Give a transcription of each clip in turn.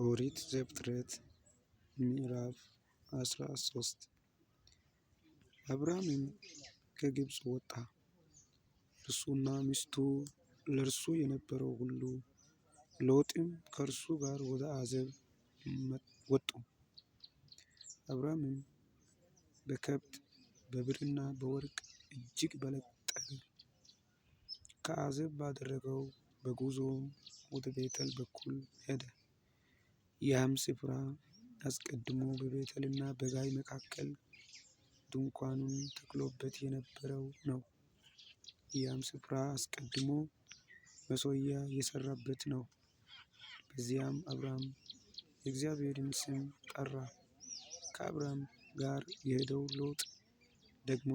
ኦሪት ዘፍጥረት ምዕራፍ 13። አብርሃምም ከግብፅ ወጣ፣ እርሱና ሚስቱ፣ ለእርሱ የነበረው ሁሉ፣ ሎጥም ከእርሱ ጋር ወደ አዜብ ወጡ። አብርሃምም በከብት፣ በብርና በወርቅ እጅግ በለጠገ። ከአዜብ ባደረገው በጉዞውም ወደ ቤቴል በኩል ሄደ። ያም ስፍራ አስቀድሞ በቤቴልና በጋይ መካከል ድንኳኑን ተክሎበት የነበረው ነው። ያም ስፍራ አስቀድሞ መሠዊያ የሠራበት ነው። በዚያም አብርሃም የእግዚአብሔርን ስም ጠራ። ከአብርሃም ጋር የሄደው ሎጥ ደግሞ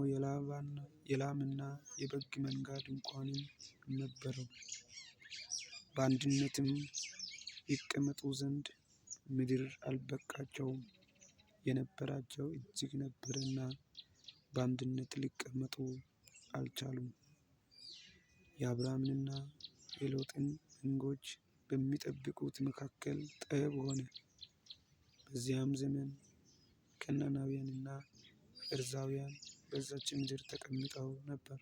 የላምና የበግ መንጋ ድንኳንም ነበረው። በአንድነትም ይቀመጡ ዘንድ ምድር አልበቃቸውም፣ የነበራቸው እጅግ ነበረና በአንድነት ሊቀመጡ አልቻሉም። የአብርሃምንና የሎጥን መንጎች በሚጠብቁት መካከል ጠብ ሆነ። በዚያም ዘመን ከነዓናውያንና ፌርዛውያን በዚያች ምድር ተቀምጠው ነበር።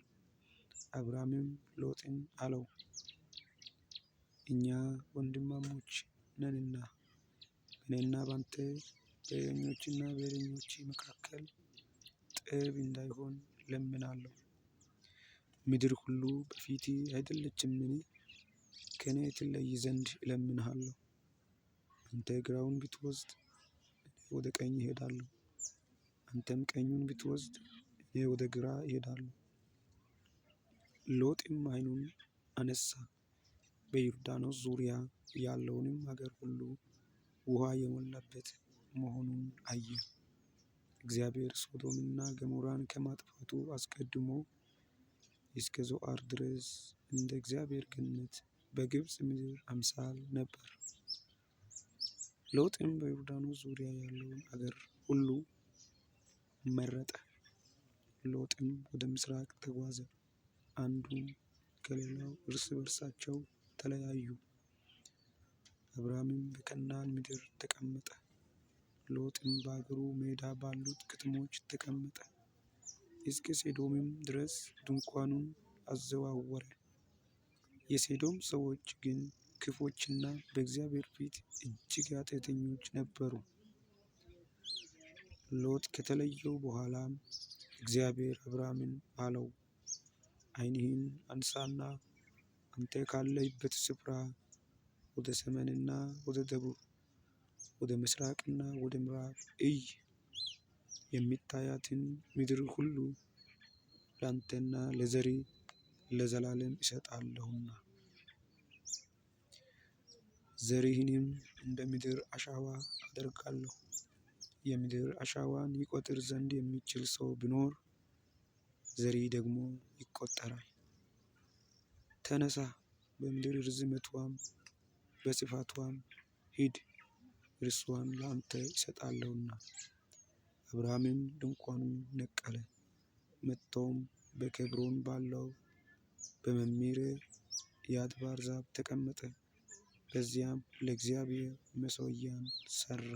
አብርሃምም ሎጥን አለው፣ እኛ ወንድማማች ነንና በእኔና በአንተ በእረኞቼና በእረኞችህ መካከል ጠብ እንዳይሆን እለምንሃለሁ። ምድር ሁሉ በፊትህ አይደለችምን? ከእኔ ትለይ ዘንድ እለምንሃለሁ። አንተ ግራውን ብትወስድ እኔ ወደ ቀኝ እሄዳለሁ፣ አንተም ቀኙን ብትወስድ እኔ ወደ ግራ እሄዳለሁ። ሎጥም ዓይኑን አነሣ፣ በዮርዳኖስ ዙሪያ ያለውንም አገር ሁሉ ውኃ የሞላበት መሆኑን አየ። እግዚአብሔር ሰዶምንና ገሞራን ከማጥፋቱ አስቀድሞ እስከ ዞዓር ድረስ እንደ እግዚአብሔር ገነት በግብፅ ምድር አምሳል ነበር። ሎጥም በዮርዳኖስ ዙሪያ ያለውን አገር ሁሉ መረጠ። ሎጥም ወደ ምሥራቅ ተጓዘ፣ አንዱም ከሌላው እርስ በርሳቸው ተለያዩ። አብርሃምም በከነዓን ምድር ተቀመጠ። ሎጥም በአገሩ ሜዳ ባሉት ከተሞች ተቀመጠ። እስከ ሰዶምም ድረስ ድንኳኑን አዘዋወረ። የሰዶም ሰዎች ግን ክፉዎችና በእግዚአብሔር ፊት እጅግ ኃጢአተኞች ነበሩ። ሎጥ ከተለየው በኋላም እግዚአብሔር አብርሃምን አለው፣ ዓይንህን አንሣና አንተ ካለህበት ስፍራ ወደ ሰሜንና ወደ ደቡብ፣ ወደ ምሥራቅና ወደ ምዕራብ እይ። የምታያትን ምድር ሁሉ ለአንተና ለዘርህ ለዘላለም እሰጣለሁና፣ ዘርህንም እንደ ምድር አሸዋ አደርጋለሁ። የምድር አሸዋን ይቈጥር ዘንድ የሚችል ሰው ቢኖር፣ ዘርህ ደግሞ ይቈጠራል። ተነሣ፣ በምድር ርዝመትዋም በስፋትዋም ሂድ፣ እርስዋን ለአንተ እሰጣለሁና። አብርሃምም ድንኳኑን ነቀለ፣ መጥቶም በኬብሮን ባለው በመምሬ የአድባር ዛፍ ተቀመጠ። በዚያም ለእግዚአብሔር መሠዊያን ሠራ።